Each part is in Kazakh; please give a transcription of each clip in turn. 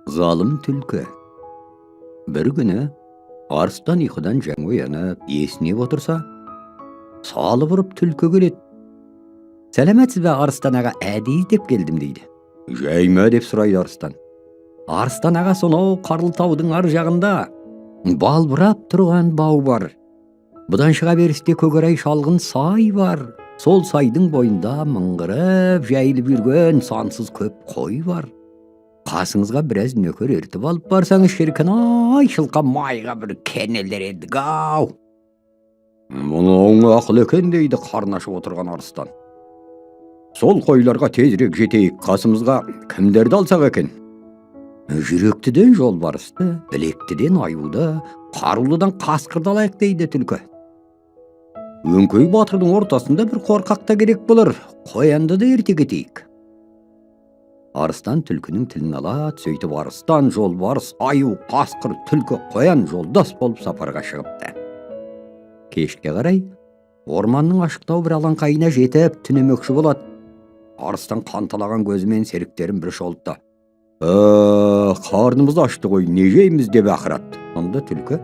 Залым түлкі. Бір күні арыстан ұйқыдан жаңа оянып, есінеп отырса, салып ұрып түлкі келеді. «Сәлеметсіз бе, арыстан аға, әдейі іздеп келдім», – дейді. «Жай ма?» – деп сұрайды арыстан. «Арыстан аға, сонау қарлы таудың ар жағында балбырап тұрған бау бар. Бұдан шыға берісте көкорай шалғын сай бар. Сол сайдың бойында мыңғырып жайылып жүрген сансыз көп қой бар. Қасыңызға біраз нөкер ертіп алып барсаңыз, шіркін ай, жылқы майға бір кенелер едік ау». «Мынауың ақыл екен», – дейді қарны ашып отырған арыстан. «Сол қойларға тезірек жетейік. Қасымызға кімдерді алсақ екен?» «Жүректіден жолбарысты, білектіден аюды, қарулыдан қасқырды алайық», – дейді түлкі. «Өңкей батырдың ортасында бір қорқақ та керек болар, қоянды да ерте кетейік». Арыстан түлкінің тілін алады. Сөйтіп арыстан, жолбарыс, аю, қасқыр, түлкі, қоян жолдас болып сапарға шығыпты. Кешке қарай орманның ашықтау бір алаңқайына жетіп, түнемекші болады. Арыстан қанталаған көзімен серіктерін бір шолды да: «Қарнымыз ашты ғой, не жейміз?» – деп ақырады. Сонда түлкі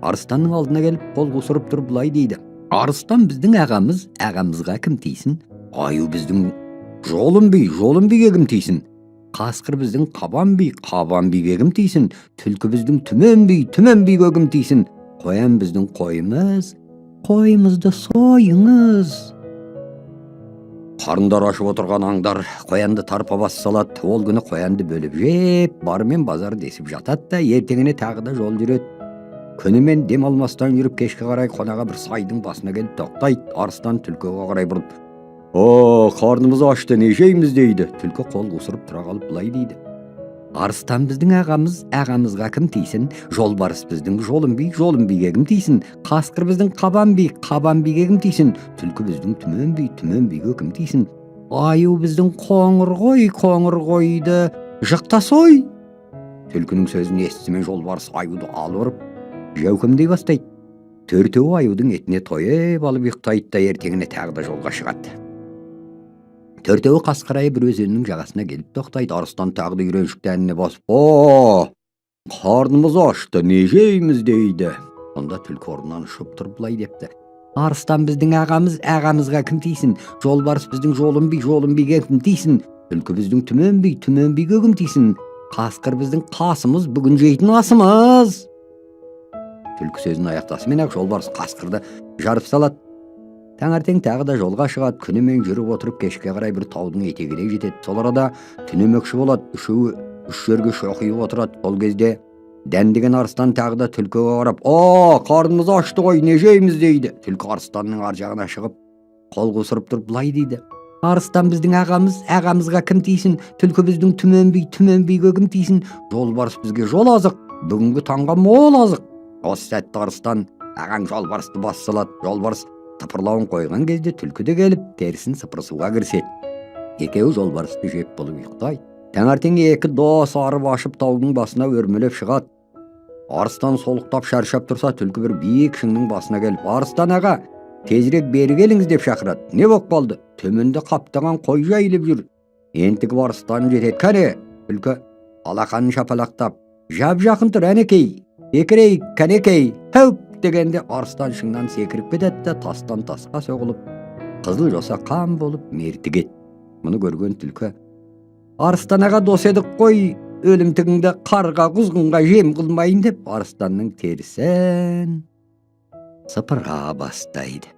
арыстанның алдына келіп, қол қусырып тұрып былай дейді: «Арыстан біздің ағамыз, ағамызға кім тисін? Аю біздің Жолым би, Жолым биге кім тисін? Қасқыр біздің Қабан би, Қабан биге кім тисін? Түлкі біздің Түмен би, Түмен биге кім тисін? Қоян біздің қойымыз, қойымызды сойыңыз». Қарындары ашып отырған аңдар қоянды тарпа бас салады. Ол күні қоянды бөліп жеп, барымен базар десіп жатады да, ертеңіне тағы да жол жүреді. Күнімен дем алмастан жүріп, кешке қарай қонаға бір сайдың басына келіп тоқтайды. Арыстан түлкіге қарай бұрылып: «О, қарнымыз ашты, не жейміз?» – дейді. Түлкі қол қусырып тұра қалып былай дейді: «Арыстан біздің ағамыз, ағамызға кім тисін? Жолбарыс біздің Жолым би, Жолым биге кім тисін? Қасқыр біздің Қабан би, Қабан биге кім тисін? Түлкі біздің Түмен би, Түмен биге кім тисін? Аю біздің Қоңыр қой, қоңыр қойды жық та сой». Түлкінің сөзін естісімен жолбарыс аюды алып ұрып, жәукемдей бастайды. Төртеуі аюдың етіне тойып алып ұйықтайды да, ертеңіне тағы да жолға шығады. Төртеуі қасқырайы бір өзеннің жағасына келіп тоқтайды. Арыстан тағы да үйреншікті әніне басып: «О, қарнымыз ашты, не жейміз?» – дейді. Сонда түлкі орнынан ұшып тұрып былай депті: «Арыстан біздің ағамыз, ағамызға кім тисін? Жолбарыс біздің Жолым би, Жолым биге кім тисін? Түлкі біздің Түмен би, Түмен биге кім тисін? Қасқыр біздің қасымыз, бүгін жейтін асымыз». Түлкі сөзін аяқтасымен ақ жолбарыс қасқырды жарып салады. Таңертең тағы да жолға шығады. Күнімен жүріп отырып, кешке қарай бір таудың етегіне жетеді. Сол арада түнемекші болады. Үшеуі үш жерге шоқиып отырады. Сол кезде дәндеген арыстан тағы да түлкіге қарап: «О, қарнымыз ашты ғой, не жейміз?» – дейді. Түлкі арыстанның ар жағына шығып, қол қусырып тұрып былай дейді: «Арыстан біздің ағамыз, ағамызға кім тисін? Түлкі біздің Түмен би, Түмен биге кім тисін? Жолбарыс бізге жол азық, бүгінгі таңға мол азық». Осы сәтте арыстан ағаң жолбарысты бас салады. Жолбарыс тыпырлауын қойған кезде түлкі де келіп, терісін сыпырысуға кіріседі. Екеуі жолбарысты жеп болып ұйықтайды. Таңертең екі дос арып ашып таудың басына өрмелеп шығады. Арыстан солықтап шаршап тұрса, түлкі бір биік шыңның басына келіп: «Арыстан аға, тезірек бері келіңіз», – деп шақырады. «Не болып қалды?» «Төменде қаптаған қой жайылып жүр». Ентігіп арыстан жетеді. «Кәне?» Түлкі алақанын шапалақтап: «Жап жақын тұр, әнекей, секірейік, кәнекей, хәуп!» – дегенде арыстан шыңнан секіріп кетеді де, тастан тасқа соғылып, қызыл жоса қан болып мертігеді. Мұны көрген түлкі: «Арыстан аға, дос едік қой, өлімтігіңді қарға құзғынға жем қылмайын», – деп арыстанның терісін сыпыра бастайды.